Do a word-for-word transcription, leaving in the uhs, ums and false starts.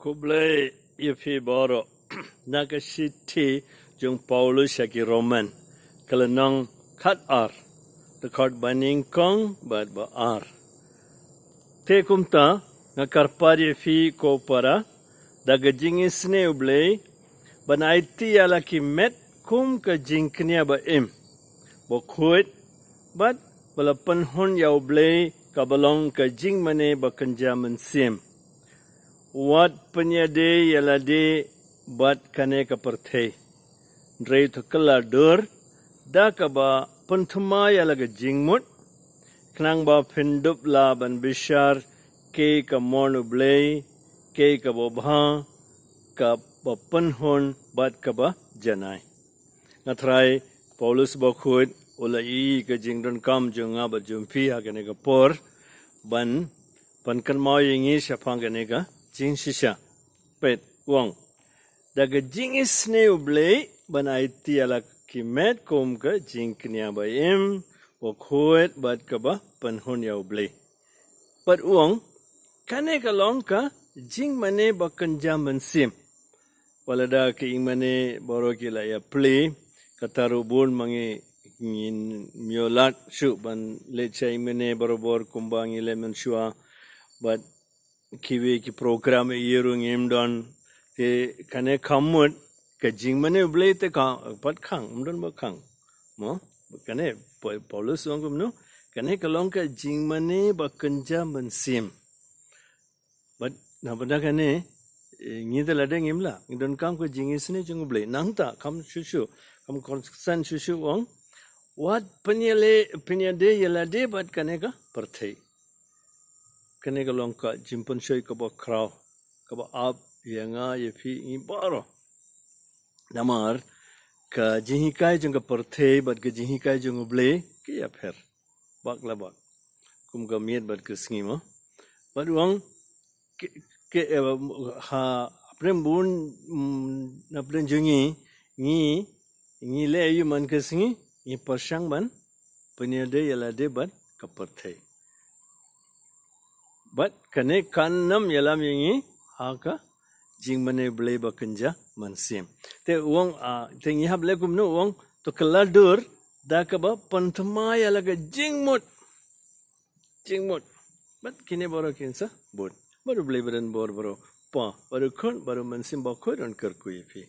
Khublei ïa phi baroh. Na ka shithi jong Paulus sha ki Roman, ka lynnong khat ar, dkhot ba nyngkong bad ba ar. Te kumta nga kyrpad ïa phi ko para, da ka jingisynei U Blei, ban aiti ïa la ki met kum ka jingkñia ba im, ba khuid, bad ba la pynhun ïa U Blei kaba long ka jingmane ba kynja mynsiem. Wat pynïadei ïa lade bad kane ka pyrthei. Hynrei to kylla dur da kaba pynthymmai ïa la ka jingmut, khnang ba phin dup lah ban bishar kaei ka mon U Blei, kaei kaba bha, kaba pynhun bad kaba janai. Nga trai Paulus bakhuid u la ïohi ka jingdonkam jong nga bad jong phi ha kane ka por, ban pynkynmaw ïa ngi shaphang kane ka jingshisha. Peit, u ong, da ka jingisynei U Blei ban aiti ïa la ki met kum ka jingkñia ba im, ba khuid bad kaba pynhun ïa U Blei. Bad u ong, kane ka long ka jingmane ba kynja mynsiem. Wat lada ka jingmane baroh ki la ïa plie, kata ruh bun ma ngi ngim ïoh lad shuh ban leit sha jingmane barabor kumba ngi leit mynshuwa, bad kiwei ki program ïa ruh ngim don. Te kane ka mut ka jingmane U Blei te ka pat khang, ym don ba khang. Mo, kane Pa-, Paulus u ong kumno, kane ka long ka jingmane ba kynja mynsiem. Bad na bynta kane, eh, ngi te lade ngim lah, ngi donkam ka jingisynei jong U Blei. Nangta kham shuh shuh, kham consistent shuh shuh u ong, wat pynïadei, pynïadei ïa lade bad kane ka pyrthei. Kane ka long ka jingpynshoi kaba khraw, kaba ap ïa nga ïa phi ngi baroh. Namar ka jinghikai jong ka pyrthei bad ka jinghikai jong U Blei ki ïapher bak la bak, kum ka miet bad ka sngi mo. Bad u ong, ke, ke, eh, ha, hapdeng bun, mm, hapdeng jong ngi, ngi, ngi leh aïu man ka sngi, ngi pyrshang ban pynïadei ïa lade bad ka pyrthei. Bad kane kan ym ïalam ïa ngi ha ka jingmane U Blei ba kynja mynsiem. Te u ong, ah, te ngi hap leh kumno, u ong, to kylla dur da kaba pynthymmai ïa la ka jingmut. Jingmut. Bad kine baroh kin sa bud. Bad U Blei ba don bor baroh, Pa, bad U Khun, bad U Mynsiem Bakhuid un kyrkhu ïa phi.